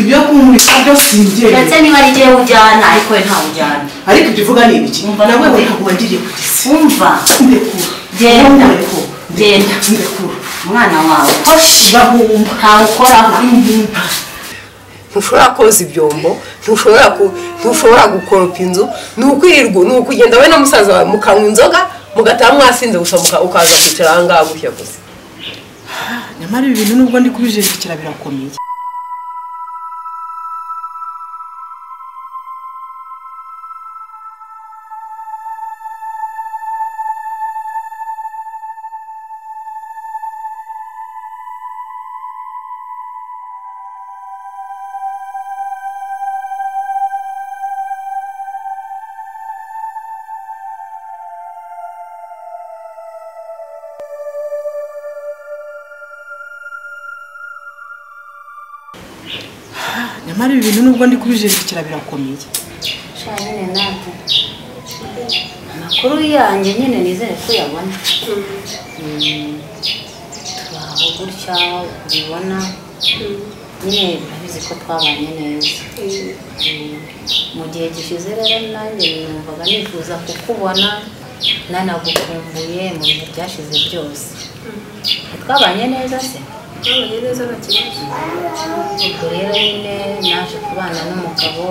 Ibyo kumwita byo singiye. Ndetse niba ari jye ujyana ariko we ntawe ujyana. Ariko ibyo uvuga ni ibiki? Nawe ntabwo wangiriye kugeza. Umva. Ndekura. Genda. Genda. Ndekura. Umwana wawe. Hoshi. Bahumba. Ntawe ukoraho. Ntushobora koza ibyombo, ntushobora gukoropa inzu, ni ukwirirwa, ni ukugenda we na musaza wawe mukanywa inzoga, mugataha mwasinze gusa ukaza kwicara aha ngaha gutya gusa. Nyamara ibi bintu nubwo ndi kubijejekera birakomeye. Nyamara ibi bintu nubwo ndi kubijejekera birakomeye. Nyine ntabwo amakuru yanjye nyine nizere ko uyabona. Turaho gutya ubibona nyine urabizi ko twabanye neza. Mu gihe gishize rero nanjye numvaga nifuza kukubona, nanagukumbuye mu bihe byashize byose. Twabanye neza se? Twabanye neza nta kibazo. Ubwo rero nyine naje kubana n'umugabo,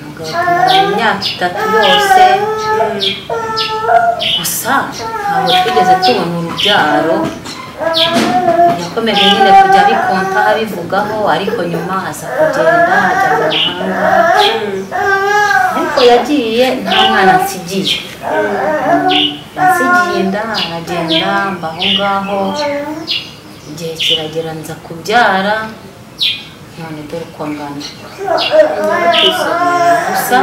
umugabo tumaranye imyaka 3 yose, gusa ntabwo twigeze tubona urubyaro. Yakomeje nyine kujya abikonta abivugaho, ariko nyuma aza kugenda ajya mu mahanga, ariko yagiye nta mwana nsigiye. Yansigiye inda aragenda mba aho ngaho, igihe kiragera nza kubyara, none dore uko ngana. Gusa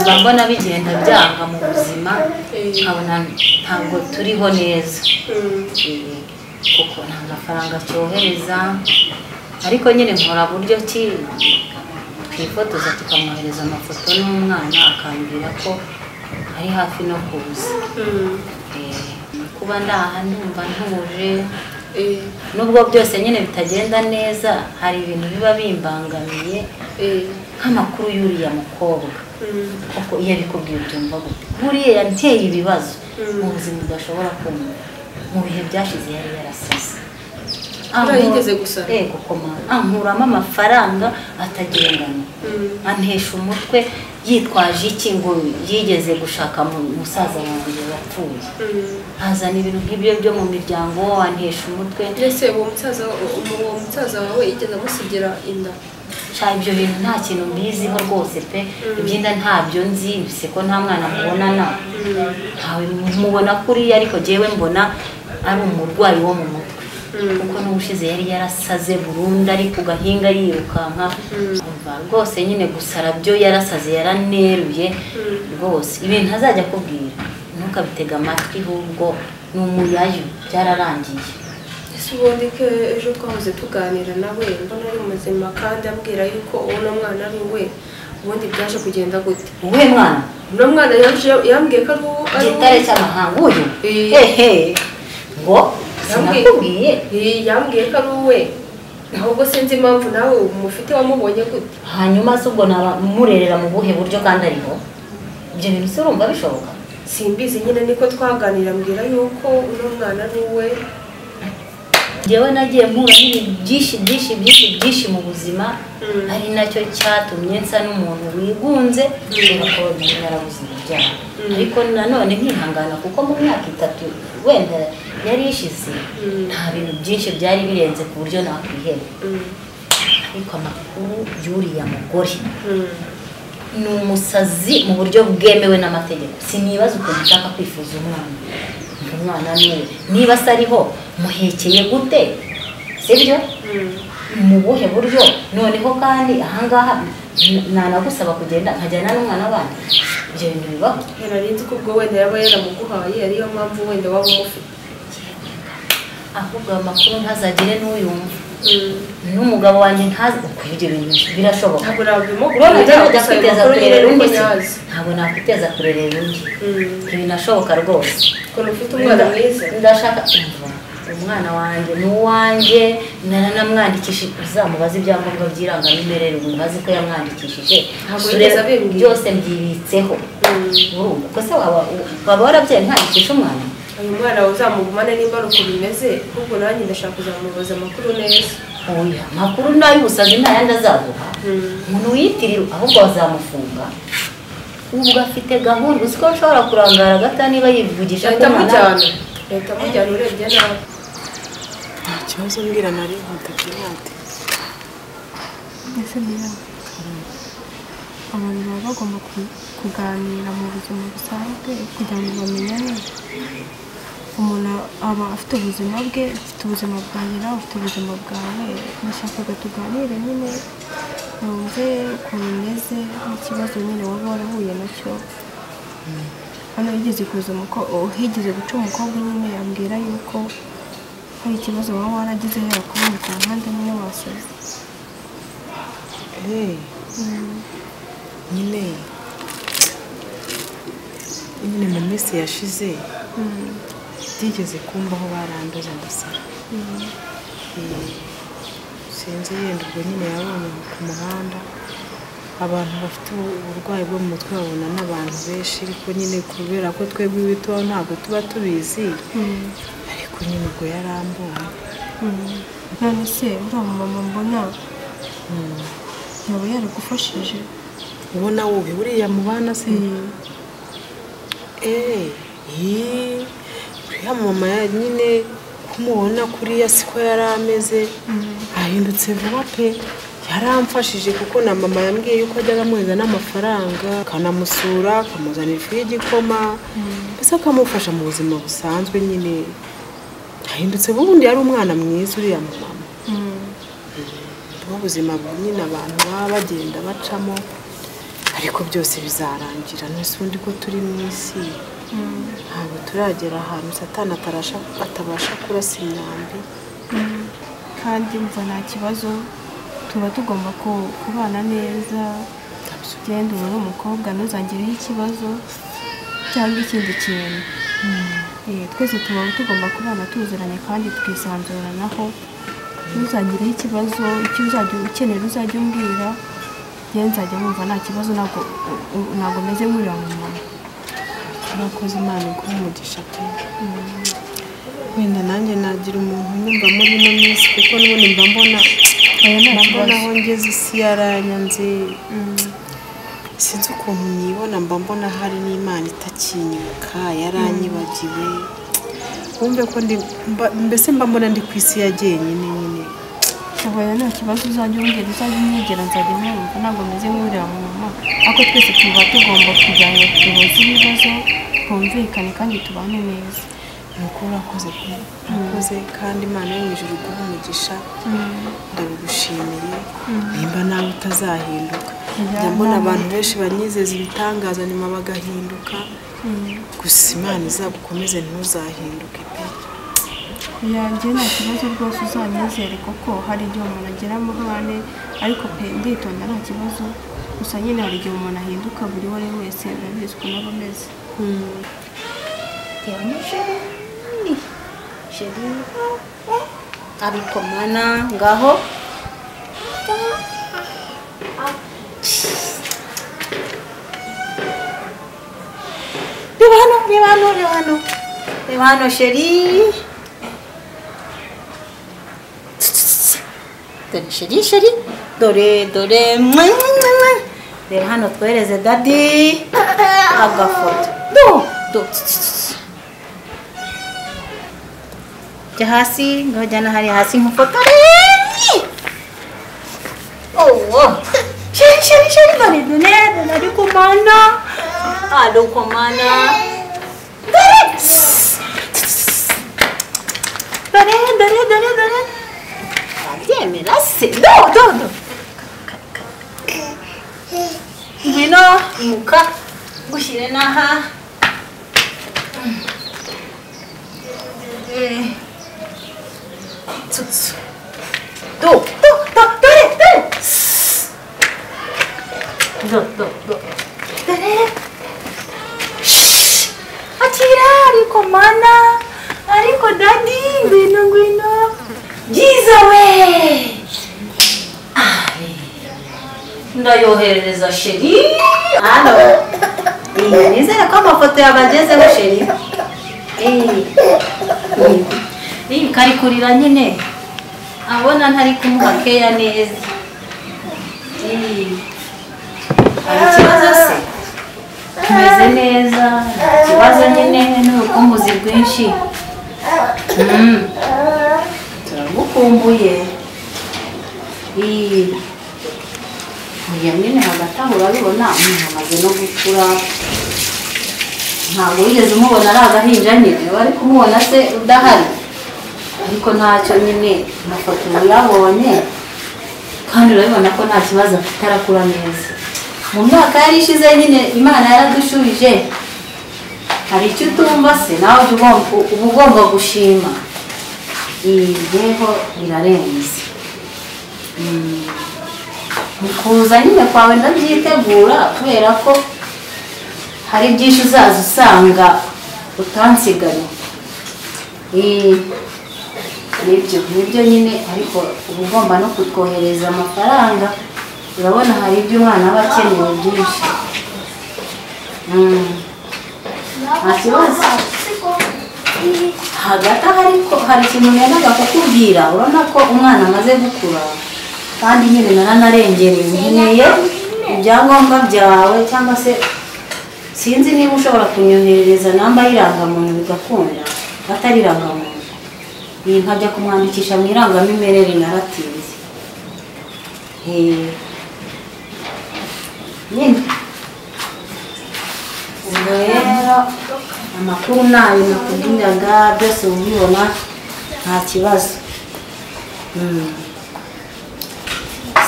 mba mbona bigenda byanga mu buzima, nkabona ntabwo turiho neza, kuko nta mafaranga cyohereza, ariko nyine nkora buryo ki twifotoza tukamwohereza amafoto n'umwana akambwira ko ari hafi no kuza. Kuba ndaha ndumva ntuje, nubwo byose nyine bitagenda neza, hari ibintu biba bimbangamiye nk'amakuru y'uriya mukobwa. Kuko iyo abikubwiye ubyumva gute? Buriya yanteye ibibazo mu buzima udashobora kumva. Mu bihe byashize yari yarasaze. Yigeze gusara. Yego koma. Ankuramo amafaranga atagira ingano. Antesha umutwe yitwaje iki ngo yigeze gushaka musaza wanjye wapfuye. Azana ibintu nk'ibyo byo mu miryango, antesha umutwe. Ese uwo musaza wawe yigeze amusigira inda? Sha ibyo bintu nta kintu mbiziho rwose pe. Ibyinda ntabyo nzi, se ko nta mwana mubonana. Ntawe mubona kuriya, ariko jewe mbona ari umurwayi wo mu mutwe. Kuko n'ubushize yari yarasaze burundu ari ku gahinga yirukanka. Umva rwose nyine gusara byo yarasaze yaraneruye rwose. Ibintu azajya akubwira ntukabitega amatwi, ahubwo ni umuyayo byararangiye. Ese ubundi ko ejo twahoze tuganira nawe mbona ari muzima kandi ambwira yuko uno mwana ari we, ubundi byaje kugenda gute? Uwe mwana? Uno mwana yambwiye ko ari gitare cy'amahanga uyu? Ehe. Ngo sinakubwiye? Yambwiye ko ari uwe, ahubwo sinzi impamvu nawe umufite wamubonye gute. Hanyuma se ubwo murerera mu buhe buryo kandi ariho? Ibyo bintu se urumva bishoboka? Simbizi nyine niko twaganira ambwira yuko uno mwana ari uwe. Njyewe nagiye mpura n'ibintu byinshi byinshi byinshi byinshi mu buzima, ari nacyo cyatumye nsa n'umuntu wigunze kubera ko nari narabuze urubyaro. Ariko nanone nkihangana kuko mu myaka 3 wenda yari ishize nta bintu byinshi byari birenze ku buryo nakwiheba. Ariko amakuru y'uriya mugore ni umusazi mu buryo bwemewe n'amategeko. Sinibaza ukuntu nshaka kwifuza umwana. Umwana niwe niba se ariho muhekeye gute, sibyo? Mu buhe buryo? Noneho kandi ahangaha nanagusaba kugenda nkajyana n'umwana w'abandi, ibyo bintu bibaho? Nari nzi ko ubwo wenda yaba yaramuguhaye ariyo mpamvu wenda waba umufite. Ahubwo amakuru ntazagire n'uyumva. N'umugabo wanjye ntazi uko ibyo bintu birashoboka. Ntabwo nakwiteza kurerera undi, ntabwo nakwiteza kurerera undi. Ntibinashoboka rwose. Ukuntu ufite umwana mwiza. Ndashaka umva Umwana wanjye ni uwanjye, naranamwandikishije. Uzamubaze ibyangombwa by'irangamimerere, umubaze ko yamwandikishije. Byose mbyibitseho. Urumva ko se waba warabyaye mwandikisha umwana? Uyu mwana uzamugumane nimba ari uko bimeze, ahubwo nanjye ndashaka kuzamubaza amakuru neza. Oya, amakuru n'ay'ubusazi nta yandi azaguha. Umuntu wiyitirira ahubwo bazamufunga. Ubwo afite gahunda, uzi ko nshobora kurangara gato niba yivugisha ko umwana leta amujyana urebye nabi. Nta kibazo mbwira narihuta byihute. Ese niba abantu baba bagomba kuganira mu buzima busanzwe kugira ngo bamenyane. Umuntu aba afite ubuzima bwe, ufite ubuzima bwanjye, nawe ufite ubuzima bwawe. Nashakaga tuganire nyine numve ukuntu umeze n'ikibazo nyine waba warahuye nacyo. Hano higeze kuza higeze guca umukobwa nyine yambwira yuko hari ikibazo waba waragize yakubonye ku muhanda nyine wasaze. Nyine mu minsi yashize byigeze kumbaho baranduza ndasara. Sinzi yenda ubwo nyine yabonye ku muhanda abantu bafite uburwayi bwo mu mutwe babona n'abantu benshi, ariko nyine kubera ko twebwe ibitubaho ntabwo tuba tubizi, ariko nyine ubwo yarambonye. None se uriya mama mbona yaba yaragufashije? Ubona wowe uriya mubana se? Uriya mama nyine kumubona kuriya siko yari ameze, ahindutse vuba pe. Yaramfashije kuko na mama yambwiye yuko ajyaga amuhereza n'amafaranga, akanamusura, akamuzanira ifu y'igikoma, mbese akamufasha mu buzima busanzwe nyine. Ahindutse ubundi yari umwana mwiza uriya mama. Ubwo buzima nyine abantu baba bagenda bacamo, ariko byose bizarangira. Nese ubundi ko turi mu isi ntabwo turagera ahantu Satani atabasha kurasa imyambi. Kandi mva nta kibazo, tuba tugomba kubana neza. Genda ubone umukobwa ntuzangireho ikibazo cyangwa ikindi kintu. Twese tuba tugomba kubana tuziranye kandi tukisanzuranaho. Ntuzangireho ikibazo, icyo uzajya ukenera uzajya umbwira, njye nzajya numva nta kibazo, ntabwo meze nk'uriya mumama. Urakoze, Imana iguhe umugisha pe. Wenda nanjye nagira umuntu unyumva muri ino minsi, kuko n'ubundi mba mbona aho ngeze isi yaranyanze. Sinzi ukuntu nibona, mba mbona hari n'Imana itakinyibuka, yaranyibagiwe. Wumve ko mbese mba mbona ndi ku isi ya jyenyine nyine. Oya nta kibazo, uzajya umbwira, uzajya unyegera nzajya nkumva, ntabwo meze nk'uriya mumama. Ariko twese tuba tugomba kugira ngo duhuze ibibazo, twumvikane kandi tubane neza. Nuko urakoze pe, urakoze kandi Imana yo mu ijuru iguhe umugisha. Ndabigushimiye nimba nawe utazahinduka. Njya mbona abantu benshi banyizeza ibitangaza nyuma bagahinduka, gusa Imana izagukomeze ntuzahinduke pe. Njye nta kibazo rwose, uzanyizere kuko hari igihe umuntu agira amahane, ariko pe nditonda nta kibazo. Gusa nyine hari igihe umuntu ahinduka, buri uwo ari we wese urabizi ukuntu aba ameze. Chéri, ariko mana ngaho reba hano, reba hano, reba hano, reba hano chéri. Dore chéri, chéri, dore dore, reba hano twohereze dadi agafoto. Do do, jya hasi, ngaho jyana hariya hasi nkufotore. Oh, chéri, chéri, chéri, dore dore dore, ariko mana, ariko mana, dore dore dore dore dore, arabyemera se? Do do do, ngwino imuka ngushyire n'aha. Do do do, dore dore, do do do, dore. Akira ariko mana, ariko Ariko daddy ngwino ngwino. Byiza we. Ndayoherereza sheri. Hano. Nizere ko amafoto yabagezeho sheri. Kari kurira nyine. Abona ntari kumuha keya neza. Hari ikibazo se? Tumeze neza, ikibazo nyine n'urukumbuzi rwinshi. Turagukumbuye. Oya nyine hagati aho urabibona umuntu amaze no gukura. Ntabwo wigeze umubona ari agahinja nyine, wari kumubona se udahari. Ariko ntacyo nyine amafoto uyabonye kandi urabibona ko nta kibazo afite, arakura neza. Mu myaka yari ishize nyine Imana yaradushubije. Hari icyo utumva se nawe uba ugomba gushima. Ibibeho birarenze. Mu kuza nyine kwawe ndabyitegura kubera ko hari byinshi uzaza usanga utansiganye. Nibyo nyine, ariko uba ugomba no kutwohereza amafaranga. Urabona hari ibyo umwana aba akeneye byinshi. Nta kibazo. Hagati aho ariko hari ikintu nendaga kukubwira. Urabona ko umwana amaze gukura kandi nyine naranarengereye, nkeneye ibyangombwa byawe cyangwa se sinzi niba ushobora kunyoherereza namba y'irangamuntu bigakunda, atari irangamuntu. Iyi nkajya kumwandikisha mu irangamimerere naratinze. Nyine ubwo rero amakuru nayo nakubwiraga byose ubibona nta kibazo.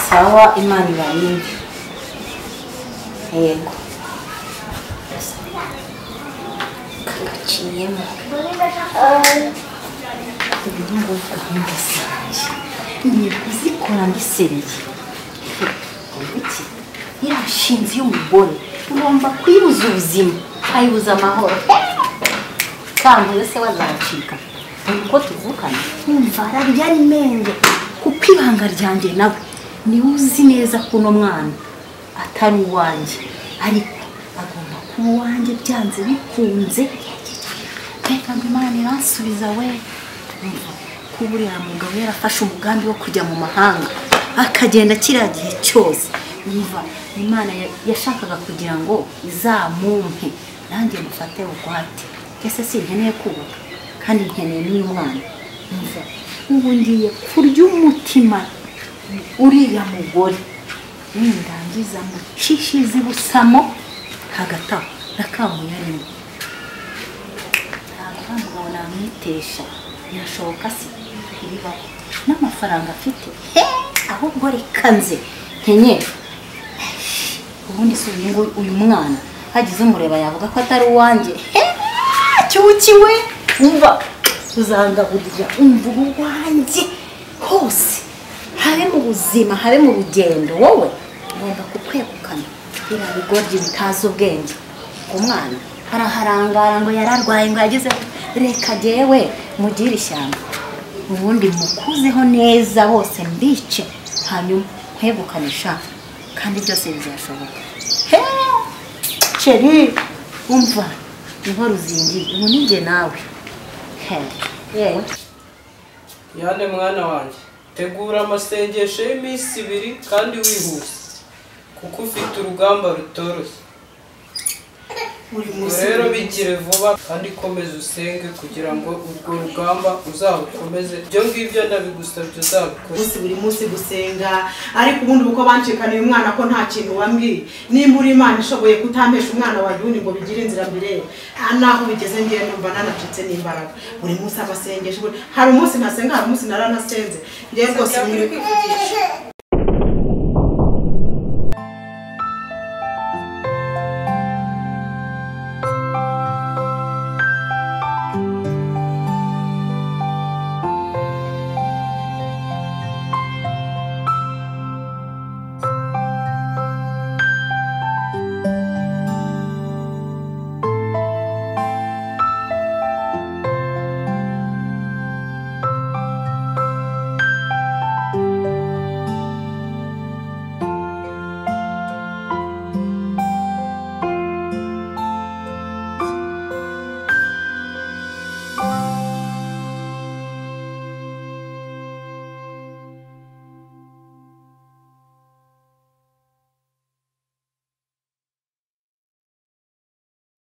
Sawa, Imana ibarinde. Yego. Kagaciyemo. Ubu gahunda zanjye ngiye kuzikora mbisereye. Iki irashinze y'umugore ugomba kwibuza ubuzima ayibuza amahoro. Kambuye se wazacika uko tuvukana umva arabyari menge kuko ibanga ryanjye nawe ni uzi neza ko uno mwana atari uwanjye, ariko agomba kuba uwanjye byanze bikunze. Reka ngo Imana iransubiza we. Kuba uriya mugabo yarafashe umugambi wo kujya mu mahanga akagenda kiriya gihe cyose, umva Imana yashakaga kugira ngo izamumpe nanjye mufate bugwate. Ese sinkeneye kubaka kandi nkeneye n'uyu mwana. Umva ubu ngiye kurya umutima uriya mugore nindangiza mucishize busamo hagati aho nakamuye arimo. Ntabwo mugabo namwitesha, birashoboka se ibibaho n'amafaranga afite. Ahubwo reka nze nkenyere. Ubundi si uyu mwana hagize umureba yavuga ko atari uwanjye. Cyukiwe umva uzangaburira umva uwanjye hose, habe mu buzima habe mu rugendo. Wowe ngomba kukwegukana biriya bigoryi bitazi ubwenge. Umwana araharangara ngo yararwaye ngo yagize, reka jyewe mugire ishyamba ubundi mukuzeho neza bose mbice, hanyuma nkwegukanisha kandi byose bizashoboka. Sheri umva niho ruzingiye ubu ninjye nawe. Yewe Yane mwana wanjye, tegura amasengesho y'iminsi ibiri kandi wihuse kuko ufite urugamba rutoroshye. Rero bigire vuba kandi komeza usenge kugira ngo urwo rugamba uzarukomeze. Ibyo ngibyo ndabigusabye uzabikore. Buri munsi gusenga, ariko ubundi uko bancikaniye umwana ko nta kintu wambwiye. Nimba uri Imana ishoboye kutampesha umwana wanjye ubundi ngo bigire inzira mbere, naho bigeze ngiye numva nanacitse n'imbaraga. Buri munsi amasengesho, hari umunsi ntasenga, hari umunsi naranasenze. Ngiye rwose.